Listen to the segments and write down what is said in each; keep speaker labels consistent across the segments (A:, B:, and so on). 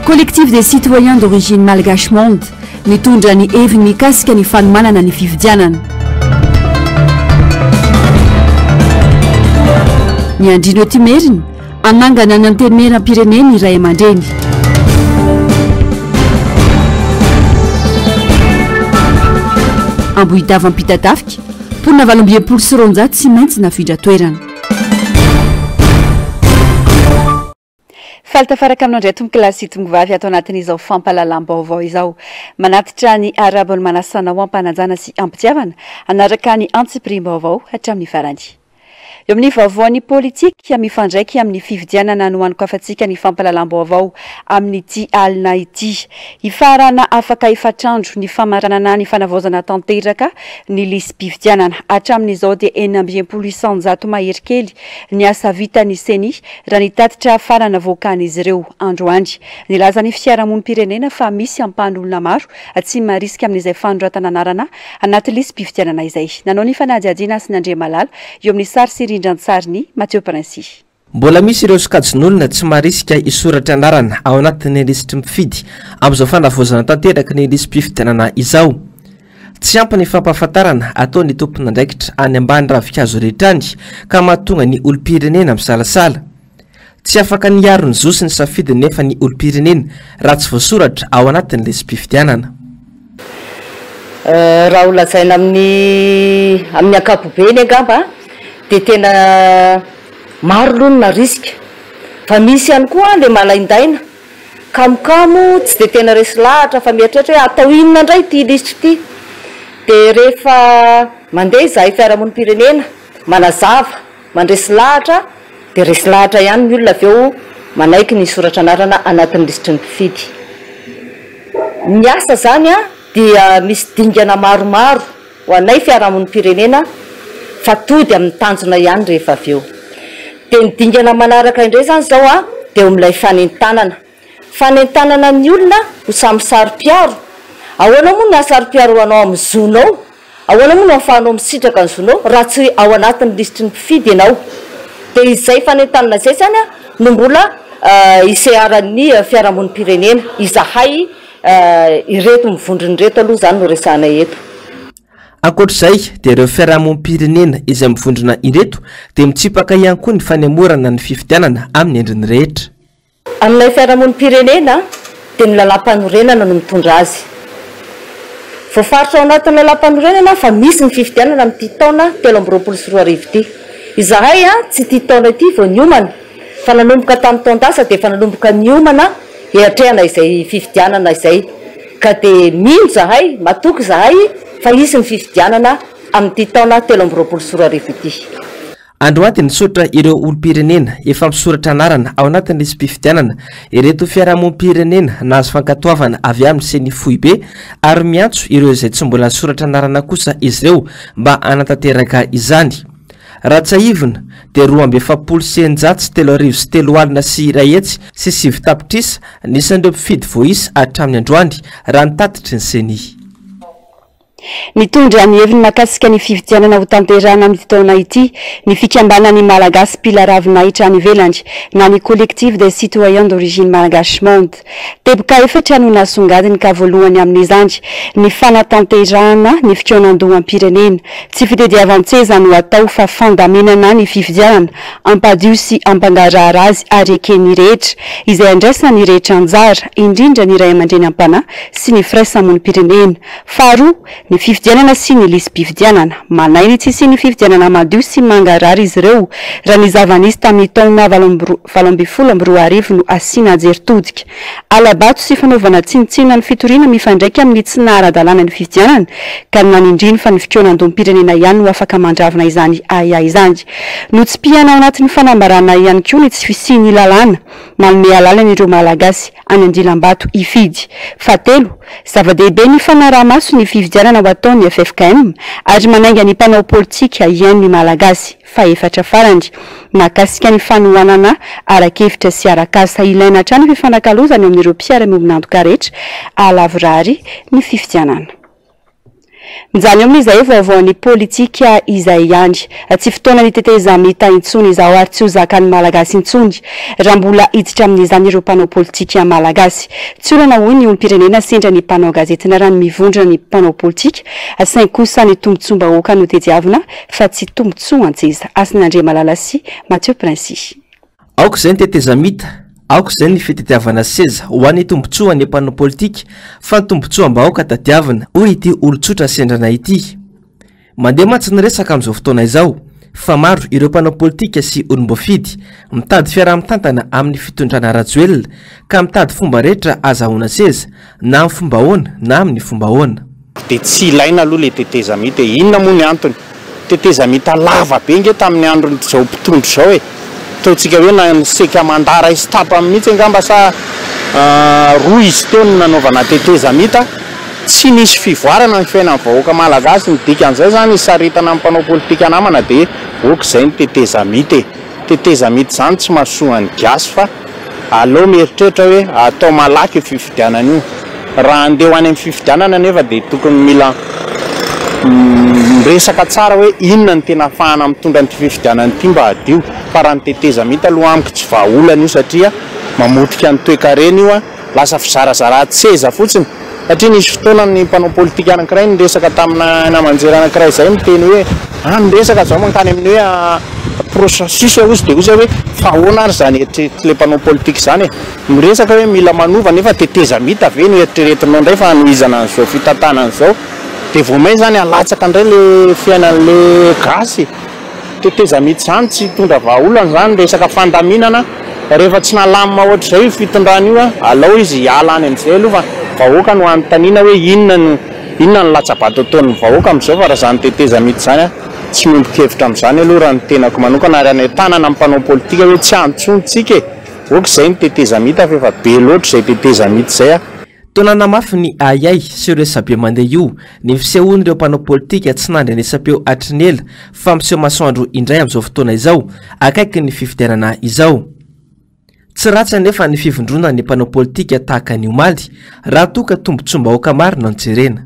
A: Collectif des citoyens d'origine malgache monde nitondra ny heviny mikasika ny fanomanana ny fifidianana. Ny andriana eto Imerina, hanangana ny antenimierampirenena ny ray aman-dreny. Ambohidava Ampitatafika, mponina 268 tsy maintsy nafindra toerana. Faly tafaraka aminao indray tompokolahy sy tongovavy ato anatin'izao fampahalalam-baovao izao. Manatitra ny arabo ny manasa anao am-panajana sy am-pitiavana hanaraka ny antsipiriam-baovao hatramin'ny farany. Eo amin'ny vaovaon'ny politika mifandraika amin'ny fifidianana no hanokafantsika ny fampahalalam-baovao amin'ity alina ity. Hifarana afaka efatr'andro ny famaranana ny fanavaozana tanteraka ny lisi-pifidianana. Hatramin'izao dia 66% mahery kely ny asa vitan'ny Ceni raha ny tatitra farany navoakan'izy ireo androany. Nilaza ny fiarahamonim-pirenena fa misy ampahan'olona maro tsy marisika amin'izay fanoratana anarana anaty lisi-pifidianana izay. Nanao ny fanadihadiana Hasina Andriamalala eo amin'ny sary sy rindran-tsarin'i Mathieu Princi.
B: Mbola misy ireo sokajin'olona tsy marisika hisoratra anarana ao anatin'ny lisitry mpifidy amin'izao fanavaozana tanteraka ny lisi-pifidianana izao. Tsy ampy ny fampahafantarana ataon'ny tompon'andraikitra any ambany ravinkazo rehetra any ka mahatonga ny olom-pirenena misalasala. Tsy afaka ny hiaro ny zo sy ny safidiny nefa ny olom-pirenena raha tsy voasoratra ao anatin'ny lisi-pifidianana.
C: Raha ho lazaina amin'ny amin'ny ankapobeny angamba dia tena maro aloha ny narisika fa misy ihany koa ilay malaindaina Kamokamo tsy dia tena resy lahatra fa mieritreritra hoe atao inona indray ity lisitra ity. Dia rehefa mandeha izahay fiarahamonim-pirenena manazava, mandresy lahatra dia resy lahatra ihany ny olona avy eo manaiky ny hisoratra anarana anatin'ny lisitry ny mpifidy. Ny asa izany dia misy dingana maromaro ho anay fiarahamonim-pirenena fa tody amin'ny tanjona ihany rehefa avy eo. Dia ny dingana manaraka indray izany izao dia eo amin'ilay fanentanana. Fanentanana ny olona ho samy saro-piaro. Ahoana moa no hahasaro-piaro anao amin'ny zonao? Ahoana moa no ahafahanao misitraka ny zonao raha tsy ao anatin'ny lisitry ny mpifidy ianao? Dia izay fanentanana izay izany no mbola iseharan'ny fiarahamonim-pirenena. Izahay Ireto mivondrona ireto aloha izany no resahanay eto.
B: Ankoatra izay dia ireo fiarahamonim-pirenena izay mivondrona ireto dia mitsipaka ihany koa ny fanemorana ny fifidianana amin'ny endriny rehetra.
C: Aminay fiarahamonim-pirenena dia ny lalàmpanorenana no mitondra azy. Voafaritra ao anatin'ny lalàmpanorenana fa misy ny fifidianana amin'ity taona 2023 ity. Izahay tsy ity taona ity vao niomana fa nanomboka tamin'ny taon-dasa dia efa nanomboka niomana hiatrehana izay fifidianana izay ka dia mino izahay, matoky izahay fa hisy ny fifidianana amin'ity taona 2023 ity.
B: Androany dia nisaotra ireo olom-pirenena efa misoratra anarana ao anatin'ny lisi-pifidianana ireto fiarahamonim-pirenena nahazo fankatoavana avy amin'ny Ceni foibe ary miantso ireo izay tsy mbola nisoratra anarana kosa izy ireo mba hanatanteraka izany. Raha tsiahivina dia 3642 tapitrisa ny isan'ireo mpifidy voaisa hatramin'ny androany raha ny tatitry ny Ceni.
A: Nitondra ny heviny mahakasika ny fifidianana hotanterahina amin'ity taona ity ny fikambanan'ny Malagasy mpila ravinahitra any ivelany na ny Collectif des citoyens d'origine malgache monde. Teboka efatra no nasongadiny ka voalohany amin'izany ny fanatanterahana ny fikaonandoham-pirenena. Tsy fitediavan-tseza no atao fa fandaminana ny fifidianana hampadio sy hampangarahara azy ary eken'ny rehetra, izay andraisan'ny rehetra anjara, indrindra ny ray aman-dreny am-panahy sy ny firaisamonim-pirenena. Faharoa, ny fifidianana sy ny lisi-pifidianana. Manahy ny tsy hisian'ny fifidianana madio sy mangarahara izy ireo raha ny zava-nisy tamin'ny taona 2018 no asiana jery todika. Hala-bato sy fanaovana tsinontsinona ny fitoriana mifandraika amin'ny tsy naha-ara-dalàna ny fifidianana ka nanindriany fa ny fikaonandoham-pirenena ihany no afaka mandravona izany ahiahy izany. Notsipihana ao anatin'ny fanambarana ihany koa ny tsy fisian'ny lalàna manome alalana ireo Malagasy any Andilambato hifidy. Fahatelo, zava-dehibe ny fanaraha-maso ny fifidianana ho ataon'ny ffkm ary manainga ny mpanao politika hihaino ny Malagasy. Fahefatra farany, mahakasika ny fanohanana ara-kevitra sy ara-kasa. Ilaina hatrany ny fifanakalozana eo amin'ireo mpiara-miombon'antoka rehetra hahalavorary ny fifidianana. Mijanona eo amin'izay vaovaon'ny politika izay ihany. Tsy fotoanan'ny tetezamita intsony izao ary tsy ho zakan'ny Malagasy intsony raha mbola hiditra amin'izany ireo mpanao politika malagasy. Tsy olana hoy ny olom-pirenena sendra ny mpanao gazety na raha ny mivondrona ny mpanao politika saingy kosa ny tombontsoam-bahoaka no tediavina fa tsy tombontsoan-tseza. Hasina Andriamalala sy Mathieu Princi.
B: Aoka izay ny tetezamita, aoka izay ny fitadiavana seza ho an'ny tombontsoan'ny mpanao politika fa ny tombontsoam-bahoaka tadiavina, hoy ity olon-tsotra sendrana ity. Mandeha mantsy ny resaka amin'izao fotoana izao fa maro ireo mpanao politika sy olom-boafidy mitady fiaraha-mitantana amin'ny fitondrana Rajoelina ka mitady fomba rehetra azahoana seza na amin'ny fomba ahoana na amin'ny fomba ahoana.
D: Dia tsy ilaina aloha ilay tetezamita e! Inona moa ny antony? Tetezamita lava be nge tamin'ny andron'izao mpitondra izao e! Ataontsika hoe na ny seika mandat iray sy tapany mihitsy angamba sa roa izy teo no nanaovana tetezamita, tsy nisy fivoarana ny fiainan'ny vahoaka malagasy, ny dikan'izay izany hisaritana ny mpanao politika namana dia ok izay ny tetezamita e! Tetezamita izany tsy mahasoa ny gasy fa aleo mieritreritra hoe atao malaky io fifidianana io. Raha handeha ho any amin'ny fifidianana anefa dia tokony mila miresaka tsara hoe inona no tena ahafahana mitondra an'ity fifidianana ity mba hadio. Fa raha ny tetezamita aloha amiko tsy vahaolana io satria mamotika ny toekarena io. Lasa fizarazaran-tseza fotsiny. Satria nisy fotoana ny mpanao politika anankiray niresaka tamina haino aman-jery anankiray izay niteny hoe ah miresaka izao mankany amin'ny hoe processus hozy dia hozy aho hoe fa ahoana ary izany eritreritr'ilay mpanao politika izany e? Miresaka hoe mila manova nefa tetezamita ve no eritreretinao indray fa hanohizana an'izao fitantanana izao? Dia vao may izany halatsaka indray ilay fiainan'ilay gasy. Tetezamita izany tsy hitondra vahaolana izany resaka fandaminana rehefa tsy nalamina ohatr'izay io fitondrana io alao izy hiala any amin'izay aloha fa vahoaka no anontaniana hoe inona no inona no latsa-bato ataon'ny vahoaka amin'izao fa raha izany tetezamita izany aho tsy miombon-kevitra amin'izany aloha raha ny tenako manokana ary anentanana ny mpanao politika hoe tsy antsointsika e! Ok izay ny tetezamita fa efa be loatra izay tetezamita izay a!
B: Toa nanamafy ny ahiahy sy resabe mandeha io ny fisehoan'ireo mpanao politika tsy nandrenesam-peo hatry ny ela fa miseho masoandro indray amin'izao fotoana izao akaikin'ny fifidianana izao. Tsy ratsy anefa ny fivondronan'ny mpanao politika tahaka ny omaly raha toa ka tombontsoam-bahoaka marina no jerena.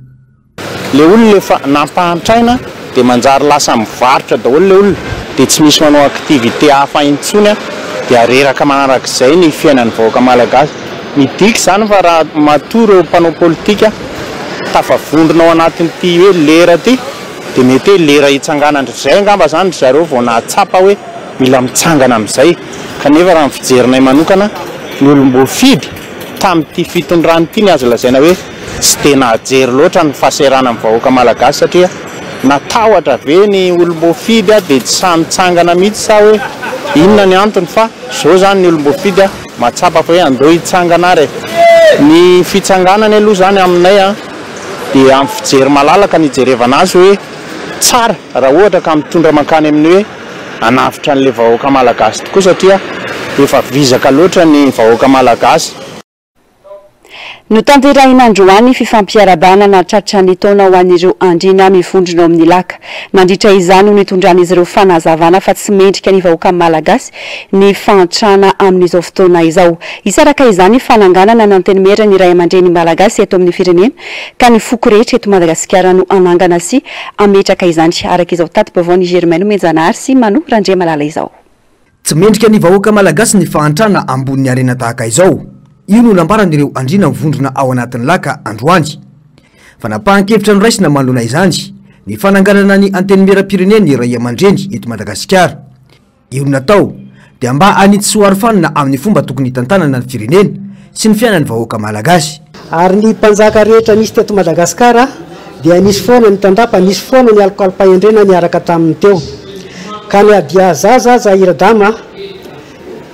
D: Le olona efa nampahantraina de manjary lasa mivarotra daholo le olona de tsy misy manao activité hafa intsony an, de areraka manarak'izay ny fiainan'ny vahoaka malagasy. Midika izany fa raha matoa ireo mpanao politika tafavondrona ao anatin'ity hoe lera ity de mety hoe lera hitsanganan-dry zay angamba zany ry zareo vao nahatsapa hoe mila mitsangana amin'izay kanefa raha ny fijerinay manokana ny olom-boafidy tamin'ity fitondrana ity ny azo lazaina hoe tsy dia nahajery loatra ny fahasahiranan'ny vahoaka malagasy satria natahotra ve ny olom-boafidy dia tsy sahy mitsangana mihitsy sa hoe inona ny antony fa izao izany ny olom-boafidy mahatsapa fa hoe andao hitsangana ary e! Ny fitsanganany aloha izany aminay dia amin'ny fijery malalaka no ijerevana azy hoe tsara raha ohatra ka mitondra mankany amin'ny hoe hanavotra an'ilay vahoaka malagasy tokoa satria efa vizaka loatra ny vahoaka malagasy.
A: Notanterahina androany ny fifampiarahabana nahatratra ny taona ho an'ireo andriana mivondrona ao amin'ny laka. Nandritra izany no nitondran'izy ireo fanazavana fa tsy mendrika ny vahoaka malagasy ny fahantrana amin'izao fotoana izao. Hisy araka izany fananganana ny Antenimieran'ny Raiamandreny Malagasy eto amin'ny firenena ka ny foko rehetra eto Madagasikara no hanangana sy hametraka izany, araka izao tati-baovaon'i Germain Nomenjanahary sy Mano Randriamalala izao.
E: Tsy mendrika ny vahoaka malagasy ny fahantrana ambonin'ny harena tahaka izao. Io no nambaran'ireo andriana mivondrona ao anatin'ny laka androany. Fanapahan-kevitra noraisina manoloana izany ny fananganana ny Antenimierampirenen'ny Raiamandreny eto Madagasikara. Io no natao dia mba hanitsy sy ho arofanina amin'ny fomba tokony hitantanana ny firenena sy ny fiainan'ny vahoaka malagasy.
F: Ary ny mpanjaka rehetra nisy teto Madagasikara dia nisy foana ny tandapa, nisy foana ny alokalompahendrena niaraka taminy teo. Ka ny adia zaza aza i Radama,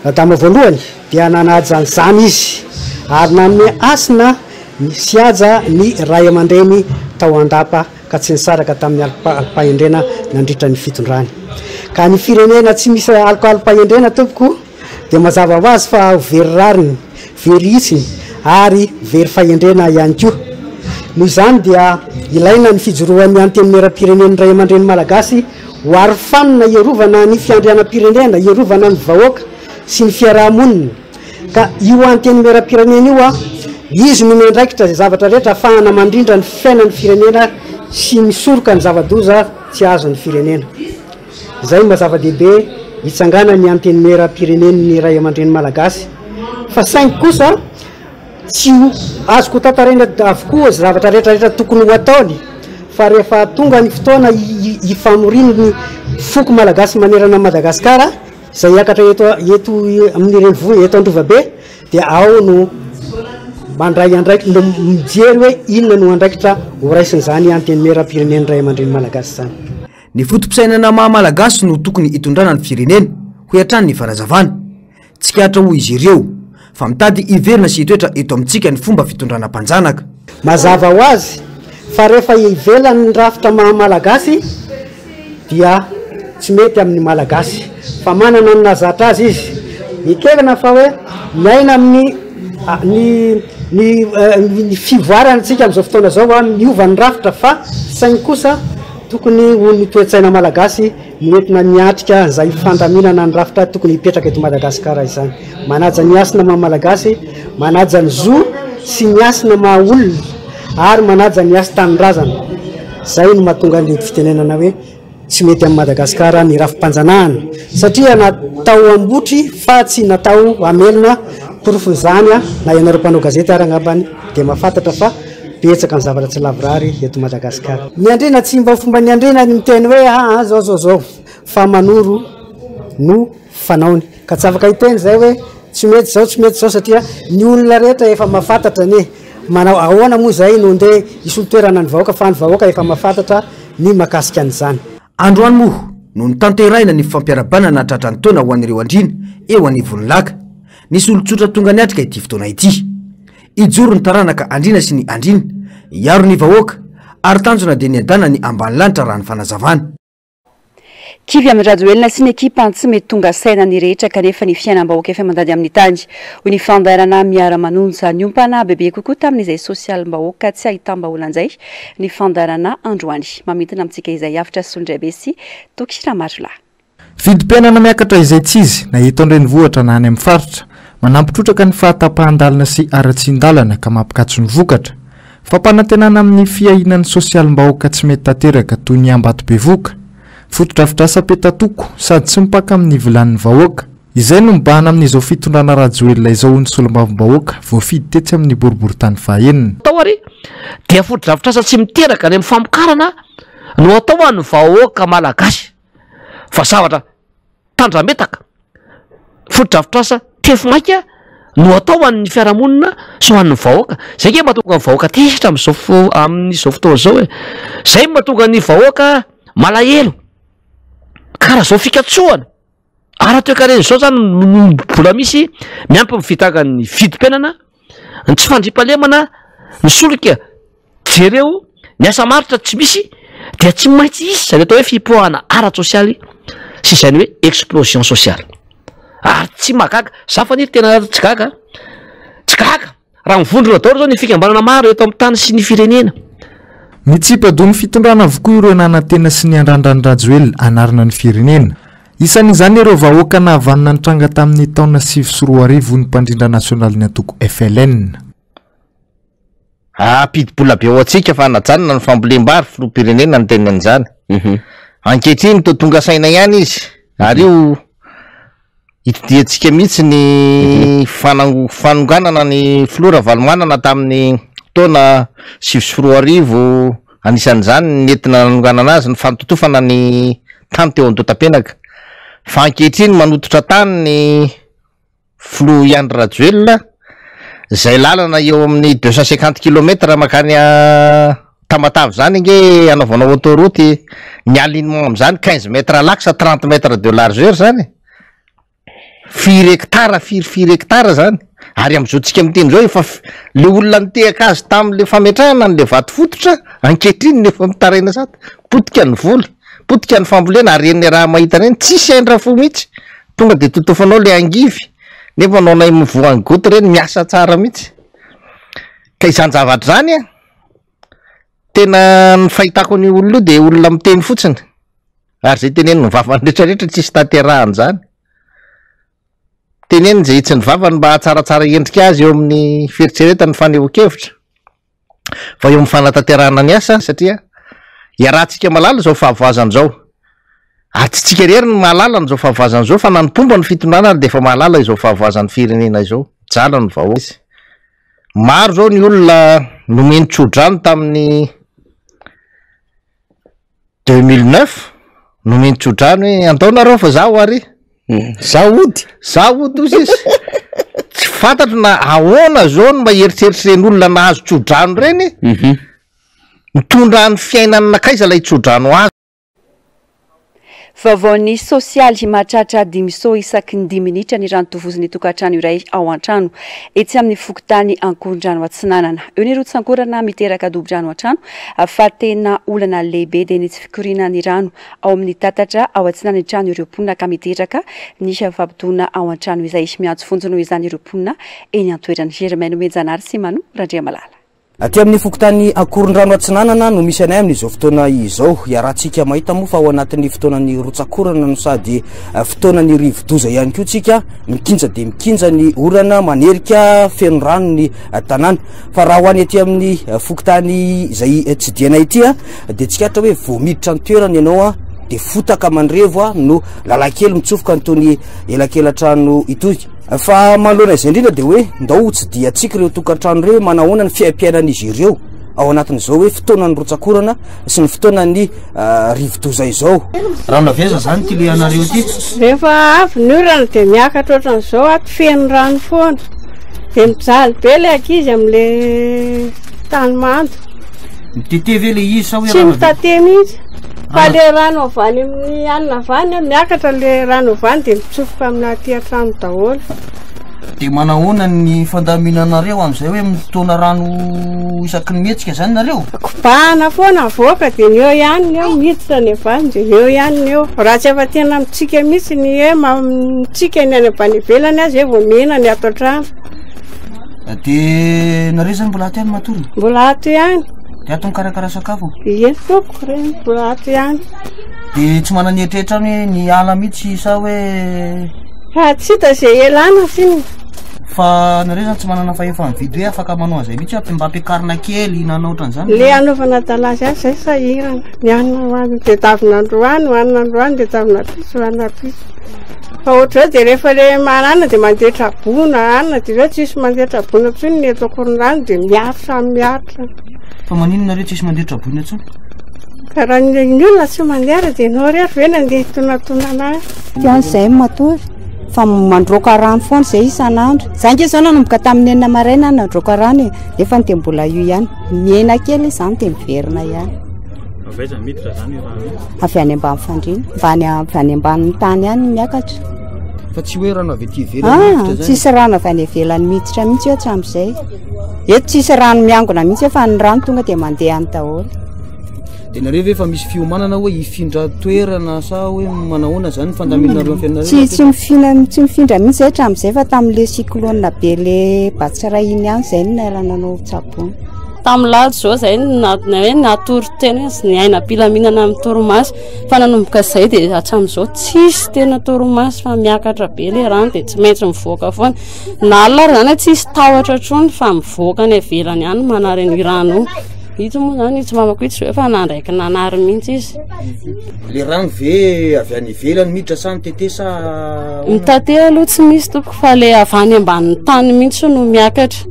F: Radama voalohany, dia nanaja an'izany izy ary nanome hasina sy haja ny ray aman-dreny tao an-dapa ka tsy nisaraka tamin'ny alokalompahendrena nandritra ny fitondrany. Ka ny firenena tsy misy alokalompahendrena tompoko, dia mazava ho azy fa ho very rariny, very hitsiny ary very fahendrena ihany koa. Noho izany dia ilaina ny fijoroan'ny Antenimierampirenen'ny Ray aman-dreny Malagasy ho arofanina hiarovana ny fiandrianam-pirenena, hiarovana ny vahoaka sy ny fiaraha-monina. Ka io Antenimierampirenena io Izy no miandraikitra izay zavatra rehetra ahafahana mandrindra ny fiainan'ny firenena sy misoroka ny zava-doza tsy azon'ny firenena. Izay no maha zava-dehibe hitsanganan'ny Antenimieram-pirenen'ny Raiamandreny Malagasy. Fa saingy kosa tsy ho azoko tantaraina avokoa izay zavatra rehetra rehetra tokony ho ataony fa rehefa tonga ny fotoana hifamorian'ny foko malagasy manerana an'i Madagasikara izay hiakatra eto eto amin'ny renivohitra eto Androvabe dia ao no mandray andraikitra no mijery hoe inona no andraikitra ho raisin'izany Antenimieram-pirenen'ny Raiamandreny Malagasy izany.
E: Ny foto-pisainana maha Malagasy no tokony hitondrana ny firenena, hoy hatrany ny fanazavana. Tsikaritra hoy izy ireo, fa mitady hiverina sy hitoetra eto amintsika ny fomba fitondrana mpanjanaka.
F: Mazava ho azy fa rehefa ivelan'ny rafitra maha Malagasy dia tsy mety amin'ny Malagasy fa manana ny nahazatra azy izy. Ekena fa hoe miaina amin'ny ny ny ny fivoarana isika amin'izao fotoana izao, miova ny rafitra fa saingy kosa tokony ho ny toe-tsaina Malagasy no entina miatrika izay fandaminana ny rafitra tokony hipetraka eto Madagasikara izany. Manaja ny hasina maha Malagasy, manaja ny zo sy ny hasina maha olona ary manaja ny hasin-tanindrazana. Izay no mahatonga ny fitenenana hoe tsy mety amin'i Madagasikara ny rafi-panjanahana satria natao hambotry fa tsy natao hamelona. Porofon'izany na ianareo mpanao gazety ary angambany dia mahafantatra fa Betsaka ny zavatra tsy lavorary eto Madagasikara. Ny andriana tsy mba fomban'ny andriana ny miteny hoe aa zao zao zao fa manoro no fanaony. Ka tsy afaka hiteny zay hoe tsy mety zao tsy mety zao satria ny olona rehetra efa mahafantatra anie manao ahoana moa zay no ndeha hisolo toerana ny vahoaka fa ny vahoaka efa mahafantatra ny makasika an'izany.
E: Androany moa no notanterahina ny fampiarahabana nahatratra ny taona ho an'ireo andriana eo anivon'ny laka. Nisy olon-tsotra tonga niatrika ity fotoana ity. Hijoro ny taranaka andriana sy ny andriana, hiaro ny vahoaka, ary tanjona dia ny hadana ny ambanilanitra raha ny fanazavana.
A: Kivy amin'i Rajoelina sy ny ekipany tsy mety tonga saina ny rehetra kanefa ny fiainam-bahoaka efa mandady amin'ny tany, hoy ny fandaharana Miara-manonja. Niompana bebe kokoa tamin'izay sosialim-bahoaka tsy ahitam-bahaolana izay ny fandaharana androany. Mamintina amintsika izay Avotra Solondraibe sy Toky Ramarolahy.
G: Vidim-piainana miakatra izaitsizy, na eto an-drenivohitra na any amin'ny faritra. Manampy trotraka ny fahatapahan-dalana sy haratsian-dalana ka mampikatso ny vokatra. Fampanantenana amin'ny fiahiana ny sosialim-bahoaka tsy mety tanteraka toy ny Ambatobevohoka. Fotodrafitrasa petatoko sady tsy mipaka amin'ny vilanin'ny vahoaka. Izay no mibahana amin'izao fitondrana Rajoelina izao hoy ny solombavambahoaka voafidy tetsy amin'ny boriborintany fahenina.
H: Atao ary dia fotodrafitrasa tsy miteraka any amin'ny famokarana no atao ho an'ny vahoaka malagasy. fa zavatra tandrametaka, fotodrafitrasa tefy maika no atao ho an'ny fiarahamonina sy ho an'ny vahoaka, zay nge mahatonga ny vahoaka tezitra am'zao fo- amin'izao fotoana zao e, zay mahatonga ny vahoaka malahelo, karaha zao fikatsoana ara-toekarena zao zany no mbola misy miampy ny fidangan'ny vidim-piainana, ny tsy fandriampahalemana, ny solika. Jereo ny asa maharitra tsy misy dia tsy maintsy hisy izany atao hoe fipoahana ara-tsosialy sy izany hoe explosion sociale. Ary tsy mahagaga, za faniry tena tsy gaga, tsy gaga raha mivondrona daholo zao ny fikambanana maro eto amin'ny tany sy ny firenena.
G: Mitsipa-doha ny fitondrana avokoa ireo nanantena sy niandrandra an'i Rajoelina hanarina ny firenena. Isan'izany ireo vahoaka nahavanona ny tranga tamin'ny taona 2009 hoy ny mpandrindra nasionalin'ny antoko FLN.
I: Hampidi-bola be ho antsika fa najanona ny fambolem-bary, filoham-pirenena niteny an'izany. Ankehitriny toa tonga saina ihany izy ary io itodihantsika mihitsy ny fanango- fanonganana ny filoha Ravalomanana tamin'ny taona 2009, anisan'izany ny nentina nanonganana azy ny fanototofana ny tany teo Andohatapenaka. Fa ankehitriny manototra tany ny Filoha Andry Rajoelina, izay lalana eo amin'ny 250 kilomètres mankany Tamatave izany ange anaovanao autoroute, ny alignement amin'izany 15 mètres l'axe, 30 mètres de largeur izany e! Firy hectare, firy firy hectare izany, ary amin'izao tsika miteny izao efa le olona nitehaka azy tamin'le fametrahana an'le vato fototra ankehitriny no efa mitaraina sady, potika ny voly, potika ny fambolena ary eny raha mahita ireny tsisy hain-drafo mihitsy. Tonga de totofanao le angivy nefa anao nay mivoha ny goty reny miasa tsara mihitsy. Ka izany zavatra izany an, tena ny fahitako an'io olona io de olona miteny fotsiny, ary zay tenenin'ny vavany rehetra rehetra tsisy tanterahany zany. Teneniny izay hitsin'ny vavany mba hahatsaratsara endrika azy eo amin'ny fieritreretany ny fanehoan-kevitra fa eo amin'ny fanatanterahana ny asa satria iarahantsika mahalala izao fahavoazana izao ary tsy tsika irery no mahalala an'izao fahavoazana izao fa na ny mpomba ny fitondrana ary dia efa mahalala izao fahavoazan'ny firenena izao. Mijaly ny vahoaka. Maro izao ny olona nomeny tso-drano tamin'ny 2009 nomeny tso-drano hoe andao nareo fa zaho ary
J: Zaho hody.
I: Zaho hody ozy izy. Tsy fantatro na ahoana zao no mba eritreritr'ireny olona nahazo tso-drano ireny. Mitondra ny fiainany nankaiza ilay tso-drano azo.
A: Vaovaon'ny sosialy, mahatratra dimy seau isaky ny dimy minitra ny rano tovozin'ny tokantrano iray ao an-trano etsy amin'ny fokontany Ankorondrano Atsinanana. Eo ny rotsankorana miteraka dobo-drano an-trano fa tena olana lehibe dia ny tsy fikorianan'ny rano ao amin'ny tatatra ao atsinanan'ny trano ireo mponina ka miteraka ny fampitona ao an-trano izay. Miantso vonjy noho izany ireo mponina eny an-toerana. Germain Nomenjanahary sy Mano Randriamalala.
E: Aty amin'ny fokontany Ankorondrano Atsinanana no misy anay amin'izao fotoana izao. Iarahantsika mahita moa fa ao anatin'ny fotoanan'ny rotsak'orana no sady fotoanan'ny rivodoza ihany koa tsika. Mikinja dia mikinja ny orana, manerika feno rano ny tanàna. Fa raha ho any aty amin'ny fokontany izay tsidihanay ity dia tsikaritra hoe vao miditra an-toerana ianao dia fotaka mandrevo no lalan-kely mitsofoka an'itony elakela-trano itony. Fa manoloana izay indrindra dia hoe ndao hotsidihantsika ireo tokantrano ireo hoe manahoana ny fiaimpiainan'izy ireo ao anatin'izao hoe fotoanan'ny rotsak'orana sy ny fotoanan'ny rivodoza izao.
J: Rano avy aiza izany ity le anareo ity?
K: Rehefa avy ny orana dia miakatra ohatran'izao ato feno rano foana. Dia mijaly be le ankizy amin'le tany mando.
J: Mitete ve le izy sa hoe
K: Tsy mitate mihitsy. Fa le rano avy any amin'ny alina avy any, miakatra le rano avy any dia mitsofoka amina aty an-trano daholo.
J: Dia manahoana ny fandaminanareo amin'izay hoe mitaona rano isaky ny mihetsika izany nareo?
K: Kobahana foana avoaka dia ny eo ihany ny eo, miditra ny avy any dia ny eo ihany ny eo. Raha tsy efa tena mitsika mihitsy ny hoe mitsika ny any avy any ivelany aza vao mihena ny ato an-trano.
J: Dia nareo izany mbola ato ihany matory?
K: Mbola ato ihany.
J: Dia ato mikarakara sakafo?
K: Ie tompoko, reny mbola ato ihany.
J: Dia tsy manana eritreritra ny hoe niala mihitsy sa hoe.
K: Ha, tsy hita izay ialana f'inona.
J: Fa nareo zany tsy manana fahefa-mividy hoe afaka manao an'izay mihitsy hoe mba ampiakarina kely na hanao ohatran'izany?
K: Le hanaovana dalazy azy zay sahirana. Ny hanina hohanina tadiavina androany, hohanina androany, tadiavina ampitso, hohanina ampitso. Fa ohatr'izao dia rehefa le marana dia mandeha traboina hanina dia izao tsisy mandeha traboina intsony ny eto Ankorondrano dia miaro samy miaritra.
J: Fa maninona nareo tsisy mandeha traboina intsony?
K: Ka raha ny ny olona tsy mandeha ary dia ianao irery ve no andeha hitonatona anahy?
A: Aty any izahay no matory fa mandroaka rano foana izay isan'andro. Izaho ange izao nanomboka tamin'ny enina maraina aho nandroaka rano e, nefa dia mbola io ihany. Mihena kely izy izany dia miverina ihany.
L: Avy aiza miditra izany io rano io?
A: Avy any ambany fandriana, avy any avy any ambanin'ny tany any miakatra.
J: Fa tsy hoe rano avy aty ivelany ah, miditra
A: izany? Tsisy rano avy any ivelany miditra mihitsy eo hatramin'izay. Eto tsisy rano miangona mihitsy fa ny rano tonga dia mandeha any daholo.
J: Dia nareo ve efa misy fiomanana hoe hifindra toerana sa hoe manahoana izany ny fandaminanareo ny fiainanareo?
A: Tsy tsy mifina tsy mifindra mihitsy zay hatramin'izay fa tamin'le cyclone be le Batsirai iny ihany izay no niara-nanao tsaboina.
M: Tamin'ny lahady izao izay na hoe natory tena izy niaina am-pilaminana amin'ny torimaso fa nanomboka izay dia hatramin'izao tsisy tena torimaso fa miakatra be le rano dia tsy maintsy mivoaka foana. Na alina ary izany tsisy tahotra intsony fa mivoaka any ivelany any manary an'io rano io. Ito moa izany itsy mamako itsy izao efa nandraiky nanary mihitsy izy.
J: Le rano ve avy any ivelany miditra sa mitete sa ahoana?
M: Mitete aloha tsy misy tompoko fa le avy any ambanin'ny tany mihitsy no miakatra.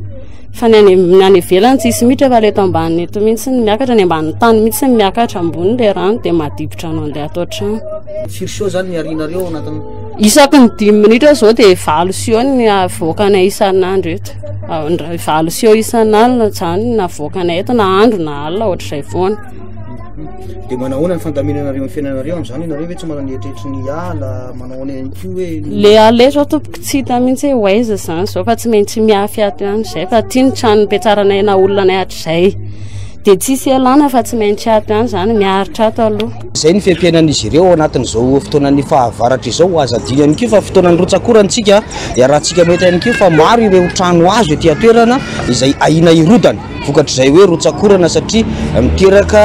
M: Fa ny any ny any ivelany tsisy miditra fa le eto ambany eto mihitsy no miakatra, ny ambanin'ny tany mihitsy no miakatra ambony le rano dia madibitra anao andeha ato an-trano.
J: Firy seau zany ny arianareo ao anatin'ny.
M: Isaky ny dimy minitra zao dia valo seau ny avoakanay isan'andro eto. Valo seau isan'alina zany ny avoakanay eto na andro na alina ohatr'izay foana.
J: Dia manahoana ny fandaminanareo ny fiainanareo amin'izany ianareo ve tsy manana eritreritry ny hiala manao ahoana ihany koa hoe.
M: Le alina zao tompoko tsy hita mihitsy hoe ho aiza izany zao fa tsy maintsy miafy ato ihany izay fa aty ny trano nipetraranay na olona anay hatrizay dia tsisy ialana fa tsy maintsy ato ihany izany miaritra ato aloha.
E: Izay ny fiaimpiainan'izy ireo ao anatin'izao fotoanan'ny fahavaratra izao. Aza adino ihany koa fa fotoanan'ny rotsak'orana isika, iarahantsika mahita ihany koa fa maro ireo trano hazo ety an-toerana izay ahiana hirodana.
J: vokatr'izay hoe rotsak'orana satria miteraka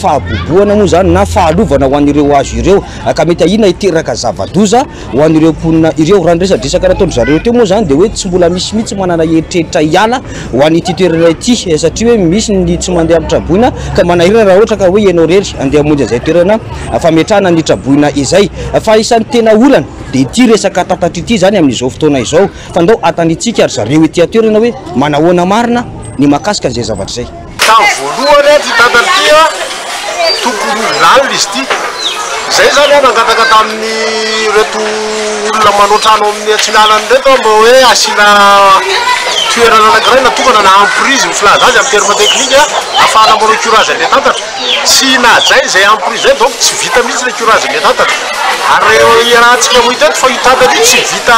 J: fahabobohana moa izany na fahalovana ho an'ireo hazo ireo ka mety ahiana hiteraka zava-doza ho an'ireo mponina ireo. Raha ny resadresaka nataon-dry zareo teo moa izany dia hoe tsy mbola misy mihitsy manana eritreritra hiala ho an'ity toerana ity satria hoe misy ny tsy mandeha amin'ny traboina ka manahirana raha ohatra ka hoe ianao irery andeha hamonjy an'izay toerana fametrahana ny traboina izay. Fa isan'ny tena olana dia ity resaka tatatra ity izany amin'izao fotoana izao. Fa ndao atanitsika ry zareo ety an-toerana hoe manahoana marina ny mahakasika an'izay zavatra izay.
N: Tamin'ny voalohany ity tatatra ity a, tokony ho lalina izy ity. Izay izany aho nangataka tamin'ireto olona manao trano amin'ny atsinanana ireto aho mba hoe asiana toerana anankiray natokana na emprise ny filaza azy amin'ny terme technique ahafahana manao curage an'ilay tatatra. Tsy nahajaina izay emprise izay donc tsy vita mihitsy ilay curage an'ilay tatatra. Ary iarahantsika mahita eto fa io tatatra io tsy vita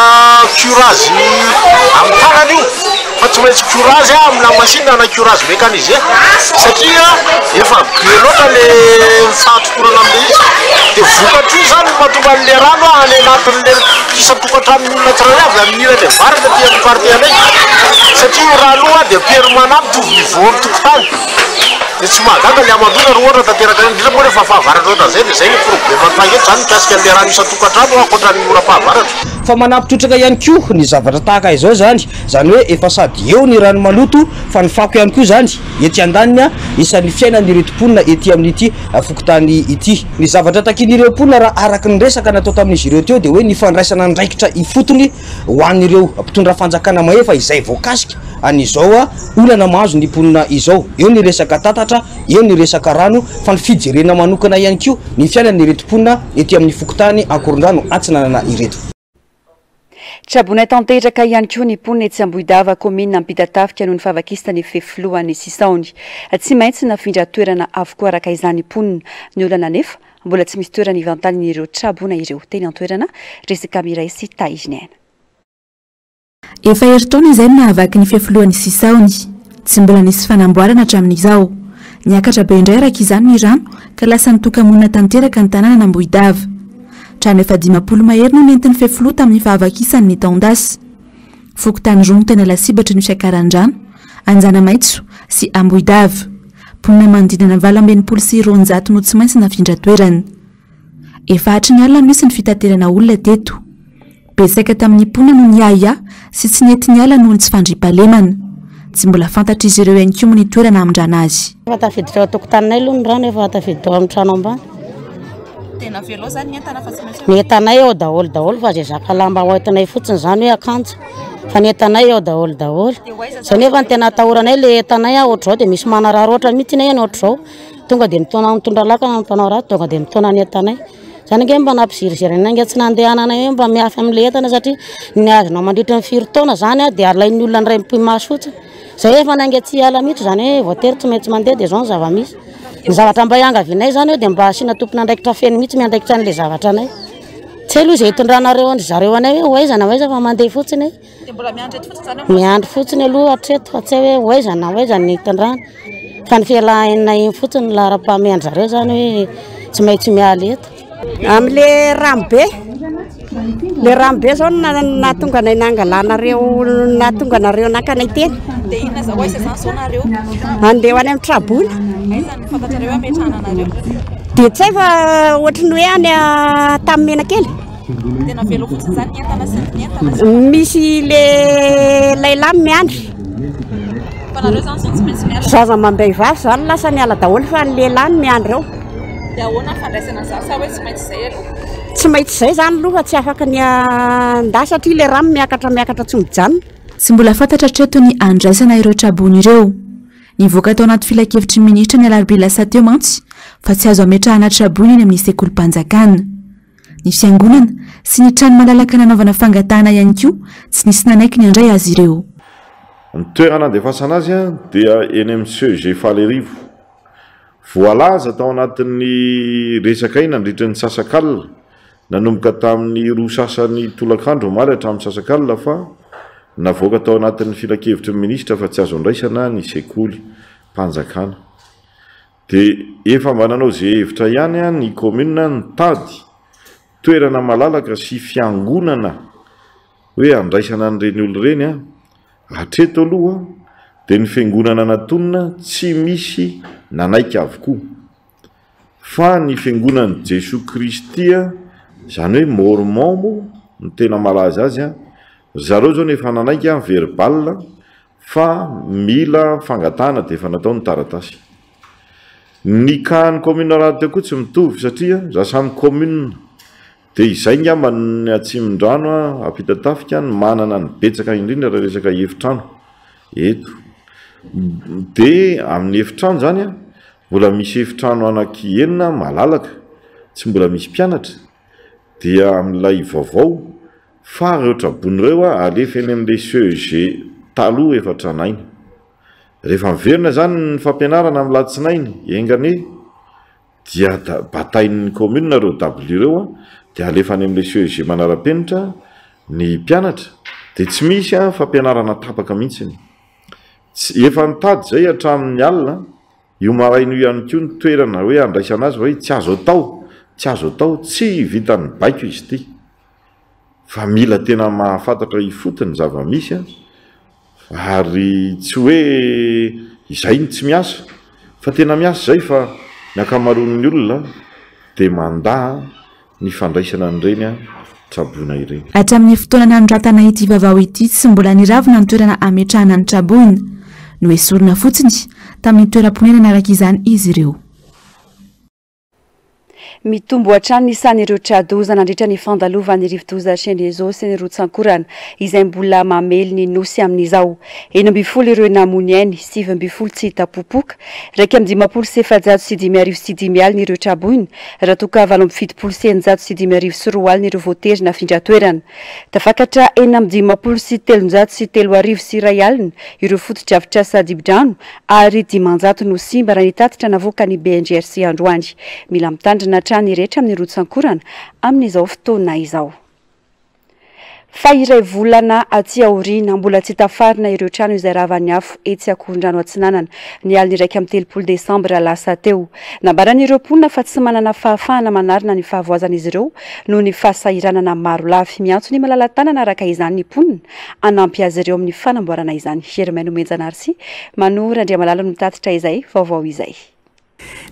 N: curage amin'ny tanana io fa tsy maintsy curage amina machine na curage mécanisé satria efa be loatra le fahatotorana amin'ilay izy. Dia vokatr'io izany no mahatonga an'ilay rano any anatin'ilay isan-tokantranon'ny olona tsirairay avy amin'ny ilany avaratra aty amin'ny partie anay satria io rano io dia permanent mitovy niveau amin'ny tokotany. Dia tsy mahagaga le hamandoana raha ohatra tanteraka any, indrindra moa rehefa fahavaratra ohatran'izay dia izay le problème mitranga eto izany mikasika an'le rano isan-tokantrano ankoatran'ny oram-pahavaratra.
J: Fa manampy trotraka ihany koa ny zavatra tahaka izao izany, izany hoe efa sady eo ny rano maloto fa ny fako ihany koa izany etsy andaniny isan'ny fiainan'ireto mponina ety amin'ity fokontany ity. Ny zavatra takian'ireo mponina raha araka ny resaka natao tamin'izy ireo teo dia hoe ny fandraisana andraikitra ifotony ho an'ireo mpitondra fanjakana mahefa izay voakasika an'izao olana mahazo ny mponina izao. Eo ny resaka tatatra, eo ny resaka rano, fa ny fijerena manokana ihany koa ny fiainan'ireto mponina ety amin'ny fokontany Ankorondrano Atsinanana ireto.
A: Traboina tanteraka ihany koa ny mponina etsy Ambohidava, kaominina Ampitatafika noho ny fahavakisana ny fefilohan'ny Sisaony. Tsy maintsy nafindra toerana avokoa araka izany ny mponina. Ny olana anefa, mbola tsy misy toerana ivantanin'ireo traboina ireo. Teny an-toerana, Jessica Miray sy Tahiriniaina.
O: Efa herintaona izay no nahavaky ny fefilohan'i Sisaony. Tsy mbola nisy fanamboarana hatramin'izao. Niakatra be indray araka izany ny rano ka lasa nitoka-monina tanteraka ny tanànan'Ambohidava. Trano efa 50 mahery no nentin'ny fefiloha tamin'ny fahavakisany ny taon-dasa. Fokontany roa no tena lasibatry ny fiakaran'ny rano, Anjanamaitso sy Ambohidava. Mponina manodidina ny 268 no tsy maintsy nafindra toerana. Efa hatry ny alina no nisy ny fitaterana olona teto. Betsaka tamin'ny mponina no niahiahy sy tsy nety niala noho ny tsy fandriampahalemana. Tsy mbola fantatr'izy ireo ihany koa moa ny toerana hamindrana azy.
P: Efa tafiditra ao an-tokotaninay aloha ny rano, efa tafiditra ao amin'ny trano ambany.
Q: Dia navelao izany ny entana fa tsy maintsy
P: Ny entanay ao daholo daholo fa izay zaka lamba hoentinay fotsiny izany hoe akanjo fa ny entanay ao daholo daholo. Izay nefa ny tena atahoranay ilay entanay ohatr'izao dia misy manararaotra mihitsy anie ny ohatr'izao. Tonga dia mitaona mitondra lakana ny mpanao ratsy tonga dia mitaona ny entanay. Izany ange mba nampiziriziry anay ange tsy nandehananay hoe mba miafy amin'ilay entana satria ny azonao mandritra ny firy taona izany dia alain'ny olona indray mipi-maso fotsiny. Izay efa nainga tsy hiala mihitsy izany hoe voatery tsy maintsy mandeha dia izao ny zava-misy. Ny zavatra mba iangavianay izany hoe dia mba asiana tompon'andraikitra feno mihitsy miandraikitra an'ilay zavatra anay. Tsy hay aloha izay hitondranareo an-dry zareo anay hoe ho aiza na ho aiza fa mandeha fotsiny e.
Q: Dia mbola miandry eto fotsiny izany amin'izao?
P: Miandry fotsiny aloha hatreto fa tsy hay hoe ho aiza na ho aiza ny hitondrana. Fa ny fialahana iny fotsiny no laharam-pahamehan-dry zareo izany hoe tsy maintsy miala eto.
K: Amin'le rano be, le rano be zao no nahatonga anay nangalanareo, nahatonga anareo naka anay teny.
Q: Dia inona zao, aiza izany zao nareo?
K: Andeha ho any amin'ny traboina.
Q: Aiza no fantatrareo hoe ametrahana anareo?
K: Dia tsy hay fa ohatry ny hoe any Antanimena kely.
Q: Dia navelao fotsiny izany ny entana sy ny entana sy ny
K: Misy le lehilahy miandry.
Q: Fa nareo izany zao tsy maintsy miala.
K: Zaza amam-behivavy izany lasa niala daholo fa ny lehilahy no miandry eo.
Q: Dia ahoana ny fandraisana an'izany sa hoe tsy maintsy izay aloha?
K: Tsy maintsy izay izany aloha fa tsy afaka ny handà satria ilay rano miakatra miakatra tsy mijanona.
O: Tsy mbola fantatra hatreto ny handraisana ireo traboina ireo. Nivoaka tao anaty filankevitry ny minisitra ny alarobia lasa teo mantsy fa tsy azo ametrahana traboina eny amin'ny sekolim-panjakana. Ny fiangonana sy ny trano malalaka nanaovana fangatahana ihany koa tsy nisy nanaiky ny handray azy ireo.
R: Ny toerana andefasana azy dia eny amin'ny CEG Falerivo. Voalaza tao anatin'ny resakay nandritra ny sasak'alina, nanomboka tamin'ny roa sasany tolakandro omaly hatramin'ny sasak'alina fa navoaka tao anatin'ny filankevitry ny minisitra fa tsy azo andraisana ny sekoly mpanjakana. Dia efa mba nanao izay hevitra ihany ny commune nitady toerana malalaka sy fiangonana hoe andraisana an'ireny olona ireny. Hatreto aloha. Dia ny fiangonana natonina tsy misy nanaiky avokoa. Fa ny fiangonan'i Jesoa Kristy, izany hoe Mormon moa no tena malaza azy, ry zareo izao no efa nanaiky verbal fa mila fangatahana dia efa natao ny taratasy. Ny cas ny commune rahateo koa tsy mitovy satria za samy commune dia izay ngamba ny Atsimondrano Ampitatafika no manana ny betsaka indrindra raha resaka efitrano eto. Dia amin'ny efitrano izany mbola misy efitrano anaky enina malalaka tsy mbola misy mpianatra dia amin'ilay vaovao fa ireo traboina ireo alefa eny amin'ilay CEG taloha efa tranainy. Rehefa miverina izany ny fampianarana amin'ny latsinainy, enga anie, dia batain'ny commune ireo dabilio ireo dia alefa any amin'ilay CEG manara-penitra ny mpianatra dia tsy misy fampianarana tapaka mihitsy. Tsy, efa nitady izay hatramin'ny alina, io maraina io ihany koa ny toerana hoe handraisana azy fa hoe tsy azo atao, tsy azo atao, tsy vitan'ny baiko izy ity. Fa mila tena mahafantatra ifotony ny zava-misy an, ary tsy hoe izay no tsy miasa, fa tena miasa izay fa ny ankamaroan'ny olona dia mandà ny fandraisana an'ireny traboina ireny.
O: Hatramin'ny fotoana nanoratana ity vaovao ity tsy mbola niravona ny toerana hametrahana ny traboina. Noesorina fotsiny tamin'ny toeram-ponenana araka izany izy ireo.
A: Mitombo hatrany ny isan'ireo tra-doza nandritra ny fandalovan'ny rivodoza Cheneso sy ny rotsankorana izay mbola mamely ny Nosy amin'izao. 16 ireo namoy ny ainy, 19 tsy hita popoka, 1451 ireo tra-boina, raha toa ka 678 ireo voatery nafindra toerana. Tafakatra 356 ireo fotodrafitrasa dibo-drano ary 500 no simba raha ny tatitra navoakan'ny BNGRC androany. Mila mitandrina hatrany ny rehetra amin'ny rotsankorana amin'izao fotoana izao. Fa iray volana aty aoriana, mbola tsy tafarina ireo trano izay ravan'ny afo etsy Akorondrano Atsinanana ny alin'ny 31 desambra lasa teo. Nambaran'ireo mponina fa tsy manana fahafahana manarina ny fahavoazan'izy ireo noho ny fahasahiranana maro lafy. Miantso ny malala-tanana araka izany ny mponina hanampy azy ireo amin'ny fanamboarana izany. Germain Nomenjanahary sy Mano Randriamalala no mitatitra izay vaovao izay.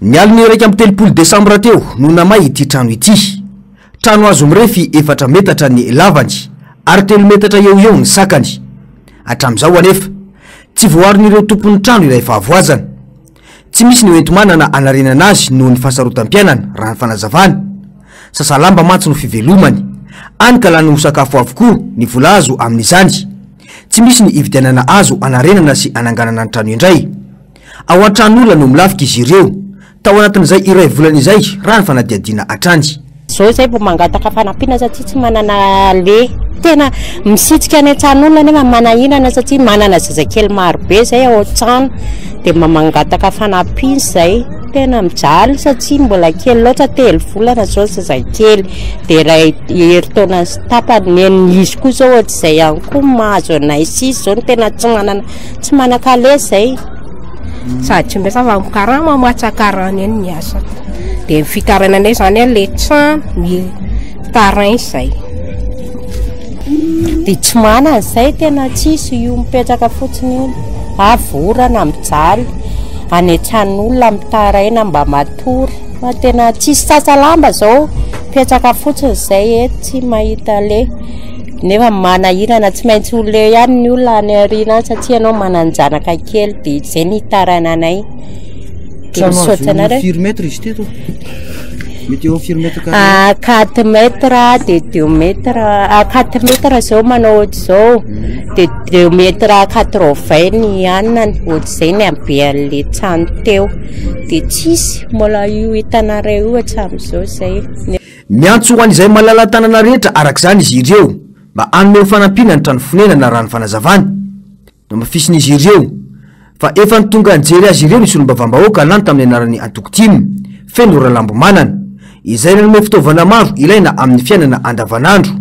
E: Ny alin'ny 31 desambra teo no namay ity trano ity. Trano hazo mirefy efatra metatra ny lavany ary telo metatra eo ho eo ny sakany. Hatramin'izao anefa, tsy voaaron'ireo tompon'ny trano ilay fahavoazana. Tsy misy ny hoenti-manana hanarenana azy noho ny fahasarotam-piainana, raha ny fanazavana. Sasa lamba mantsy no fivelomany. Any ka lany ho sakafo avokoa ny vola azo amin'izany. Tsy misy ny hividianana hazo hanarenana sy hananganana ny trano indray. Ao an-tran'olona no milafika izy ireo, tao anatin'izay iray volana izay, raha ny fanadihadiana hatrany.
P: Zao izay vao mangataka fanampiana satria tsy manana aleha. Tena misitrika any an-tran'olona nefa manahirana satria manana zazakely maro be izay ao an-trano dia mba mangataka fanampiana izay. Tena mijaly satria mbola kely loatra, telo volana izao ny zazakely dia iray herintaona sy tapany. Ny an'izy koa izao ohatr'izay ihany koa mahazo anay sisa izao no tena tsy manana Tsy manan-kaleha izay.
S: Sady tsy miasa fa mikarama matsakarana eny ny asa. Dia ny fitarainanay izany an, ilay trano, ny terrain izay.
P: Dia tsy manana izay tena tsisy io mipetraka fotsiny io. Avy orana mijaly, any an-tranon'olona mitaraina mba matory. Fa tena tsisy sasa lamba izao, mipetraka fotsiny izay eto tsy mahita aleha. Nefa manahirana tsy maintsy ho leo ihany ny olona any aoriana any satria ianao manan-janaka kely dia izay ny hitarainanay. Dia misaotra anareo.
J: Firy mètre izy teto? Mety eo firy mètre carré?
P: Ah, 4 mètres dia 2 mètres. Ah, 4 mètres izao manao ohatr'izao. Dia 2 mètres 80 ny anany, ohatr'izay ny habean'ilay trano teo. Dia tsisy, mbola io hitanareo io hatramin'izao izay.
E: Miantso ho an'izay malala-tanana rehetra araka izany izy ireo mba hanome ho fanampiana ny trano fonenana raha ny fanazavany. Nohamafisin'izy ireo fa efa nitonga nijery azy ireo ny solombavambahoaka lany tamin'ny anaran'ny antoko tim, Feno Ralambomanana, izay nanome fitaovana maro ilaina amin'ny fiainana andavanandro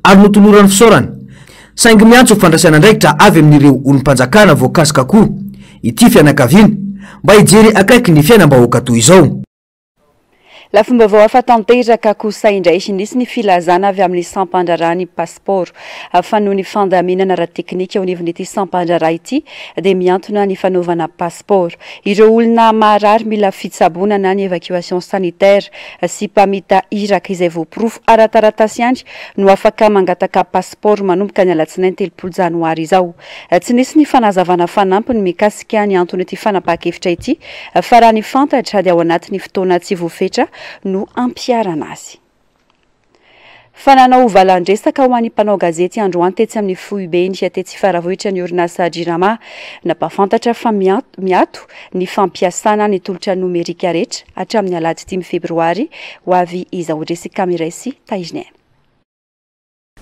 E: ary notolorany fisaorana saingy miantso fandraisana andraikitra avy amin'ireo olom-panjakana voakasika koa ity fianakaviana mba hijery akaiky ny fiainam-bahoaka toy izao.
A: Lafim-baovao hafa tanteraka kosa indray, nisy ny filazana avy amin'ny sampan-draharahan'ny pasipaoro fa noho ny fandaminana ara-teknika eo anivon'ity sampan-draharaha ity dia mihantona ny fanaovana pasipaoro. Ireo olona marary mila fitsaboana na ny évacuation sanitaire sy mpamita iraka izay voaporofo ara-taratasy ihany no afaka mangataka pasipaoro manomboka ny alatsinainy 30 janoary izao. Tsy nisy ny fanazavana fanampiny mikasika ny anton'ity fanapahan-kevitra ity fa raha ny fantatra dia ao anatin'ny fotoana tsy voafetra no hampiharana azy. Fa nanao valan-dresaka ho an'ny mpanao gazety androany tetsy amin'ny foibeny tetsy Faravohitra ny orinasa Jirama. Nampahafantatra fa miato ny fampiasana ny tolotra nomerika rehetra hatramin'ny alahady dimy febroary ho avy izao. Jessica Miray sy Tahiriniaina.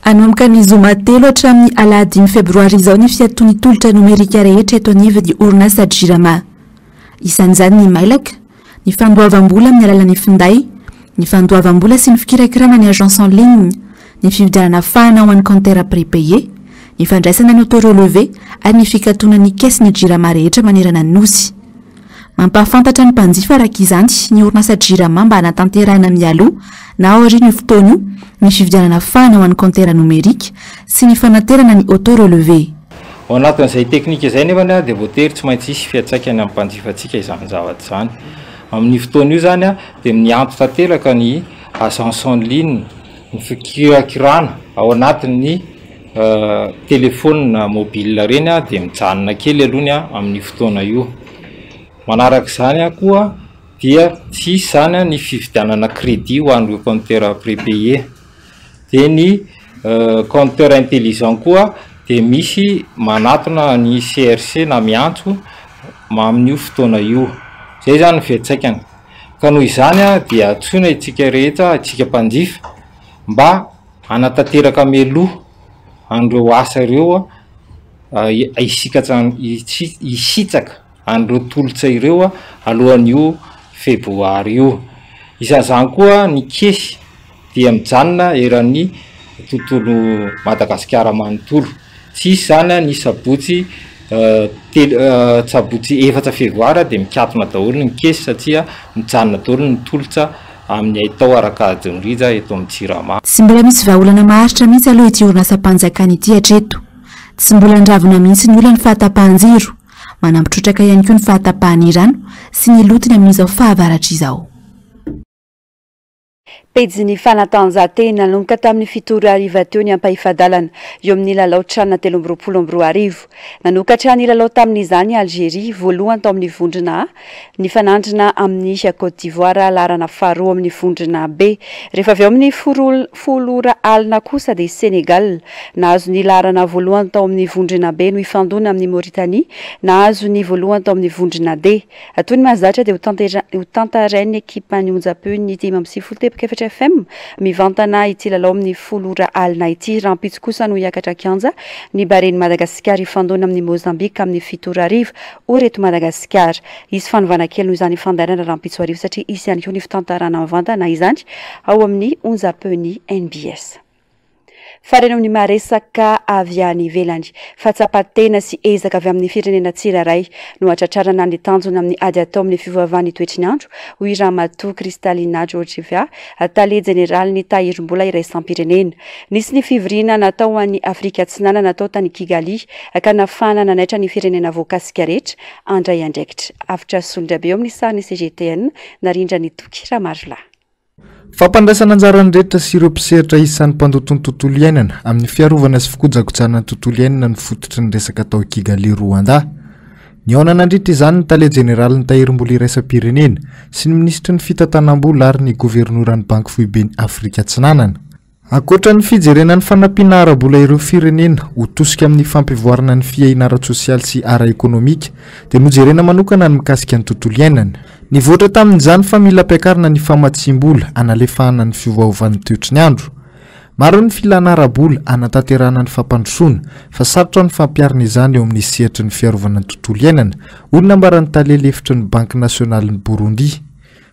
O: Hanomboka ny zoma telo hatramin'ny alahady dimy febroary izao ny fiatoan'ny tolotra nomerika rehetra eto anivon'ny orinasa Jirama. Isan'izany ny mailaka, ny fandoavam-bola amin'ny alalan'ny finday, ny fandoavam-bola sy ny fikirakirana ny agence en ligne, ny fividianana fahana ho an'ny kaontera prépayé, ny fandraisana ny auto-relevé ary ny fikatonan'ny caisse-n'ny Jirama rehetra manerana ny Nosy. Mampahafantatra ny mpanjifa araka izany ny orinasa Jirama mba hanatanterahana mialoha na aorian'io fotoana io ny fividianana fahana ho an'ny kaontera nomerika sy ny fanaterana ny auto relevé.
T: Ao anatin'izay teknika izay nefany dia voatery tsy maintsy hisy fiantraikany amin'ny mpanjifantsika izany zavatra izany. Amin'io fotoana io izany dia mianto tanteraka ny agence en ligne, ny fikirakirana ao anatin'ny telephone mobile ireny dia mijanona kely aloha ny amin'io fotoana io. Manaraka izany koa dia tsy hisy izany ny fividianana crédit ho an'ireo compteur prépayé. Dia ny compteur intelligent koa dia misy manatona ny CRC na miantso amin'io fotoana io. Izay izany ny fiantraikany. Ka noho izany dia antsoina isika rehetra, isika mpanjifa mba hanatanteraka mialoha an'ireo asa ireo, hisitraka an'ireo tolotra ireo alohan'io febroary io. Isan'izany koa ny kesy dia mijanona eran'ny tontolo Madagasikara manontolo. Tsy hisy izany ny sabotsy telo sabotsy efatra febroary dia mikatona daholo ny kesy satria mijanona daholo ny tolotra amin'ny haitao ara-kajy mirija eto amin'ny Jirama.
O: Tsy mbola misy vahaolana maharitra mihitsy aloha ity orinasam-panjakana ity hatreto. Tsy mbola niravona mihitsy ny olan'ny fahatapahan-jiro. Manampy trotraka ihany koa ny fahatapahan'ny rano sy ny lotony amin'izao fahavaratra izao.
A: Pejin'ny fanatanjahantena, nanomboka tamin'ny fito ora hariva teo ny ampahefa-dalana eo amin'ny lalao Chan 2023. Nanokatra ny lalao tamin'izany i Algeria, voalohany tao amin'ny vondrona A, nifanandrina amin'i Côte d'Ivoire, laharana faharoa amin'ny vondrona B. Rehefa avy eo amin'ny folo ora alina kosa dia Sénégal, nahazo ny laharana voalohany tao amin'ny vondrona B no hifandona amin'i Mauritanie, nahazo ny voalohany tao amin'ny vondrona D. Toy ny mahazatra dia ho tantarain'ny ekipan'ny onjam-peon'ny 95.4 FM mivantana ity lalao amin'ny folo ora alina ity. Rahampitso kosa no hiakatra kianja ny Baren'i Madagasikara hifandona amin'i Mozambika amin'ny fito ora hariva ora eto Madagasikara. Hisy fanovana kely noho izany fandaharana rahampitso hariva satria hisy ihany koa ny fitantarana mivantana izany ao amin'ny onjam-peon'ny NBS. Farany amin'ny maha resaka avy any ivelany. Fahatsapan-tena sy ezaka avy amin'ny firenena tsirairay no hatratrarana ny tanjona amin'ny ady atao amin'ny fiovaovan'ny toetry ny andro, hoy Ramatoa Kristalina Georgieva, tale jeneralin'ny Tahirim-bola iraisam-pirenena. Nisy ny fivoriana natao ho an'i Afrika Atsinanana natao tany Kigali ka nafahana nanaitra ny firenena voakasika rehetra handray andraikitra. Avotra Solondrabe eo amin'ny sarin'ny CGTN, narindran'i Toky Ramarolahy.
G: Fampandraisana anjara ny rehetra sy ireo mpisehatra isan'ny mpandoto ny tontolo iainana amin'ny fiarovana sy fikojakojana ny tontolo iainana no fototry ny resaka tao Kigali, Rwanda. Nihaona nandritra izany ny tale jeneralin'ny Tahirimbola iraisam-pirenena sy ny minisitry ny fitantanam-bola ary ny governoran'ny Banky foiben'i Afrika Atsinanana. Ankoatra ny fijerena ny fanampiana ara-bola ireo firenena ho tosika amin'ny fampivoarana ny fiahiana ara-tsosialy sy ara-ekonomika dia nojerena manokana ny mikasika ny tontolo iainana. Nivoatra tamin'izany fa mila ampiakarina ny famatsiam-bola hanalefahana ny fiovaovan'ny toetry ny andro. Maro ny filana ara-bola hanatanterahana ny fampandrosoana fa sarotra ny fampiharina izany eo amin'ny sehatry ny fiarovana ny tontolo iainana, hoy ny nambaran'ny tale lefitry ny Banky nasionalin'i Burundi.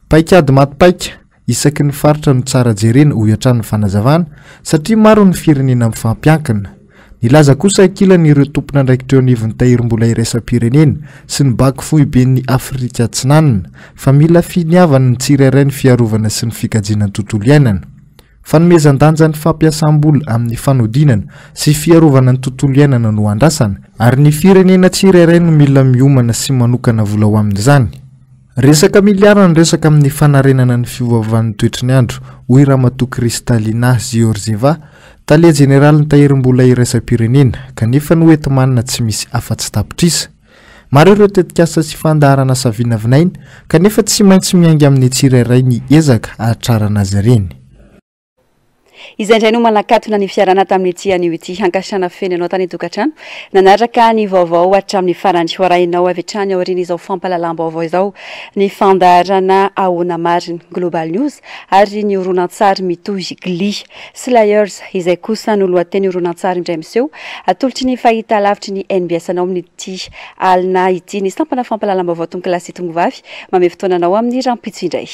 G: Paikady maty paika. Isaky ny faritra no tsara jerena, hoy hatrany ny fanazavana, satria maro ny firenena mifampiankina. Nilaza kosa ankilany ireo tompon'andraikitra eo anivon'ny Tahirimbola iraisam-pirenena sy ny Banky foiben'ny Afrika Atsinanana fa mila finiavana ny tsirairay ny fiarovana sy ny fikajiana ny tontolo iainana. Fanomezan-danja ny fampiasam-bola amin'ny fanodinana sy fiarovana ny tontolo iainana no andrasana, ary ny firenena tsirairay no mila miomana sy manokana vola ho amin'izany. Resaka miliara ny resaka amin'ny fanarenana ny fiovaovan'ny toetry ny andro, hoy Ramatoa Kristalina Georgieva, tale jeneralin'ny Tahirimbola iraisam-pirenena, kanefa ny hoenti-manana tsy misy afa-tsy tapitrisa. Maro ireo tetikasa sy fandaharanasa vinavinaina, kanefa tsy maintsy miainga amin'ny tsirairay ny ezaka hahatrarana azy ireny.
A: Izay indray no manakatona ny fiarahana tamin'ity anio ity. Ankasitrahana feno ianao tany an-tokantrano nanaraka ny vaovao hatramin'ny farany. Ho arahinao avy hatrany aorian'izao fampahalalam-baovao izao ny fandaharana Ahoana Marina, Global News, ary ny horonantsary mitohy Glee. Slayers, izay kosa no lohateny horonantsary indray miseho atolotry ny fahitalavitry ny NBS anao amin'ity alina ity. Ny sampana fampahalalam-baovao Tompokolahy sy Tongovavy mamehy fotoana anao amin'ny rahampitso indray.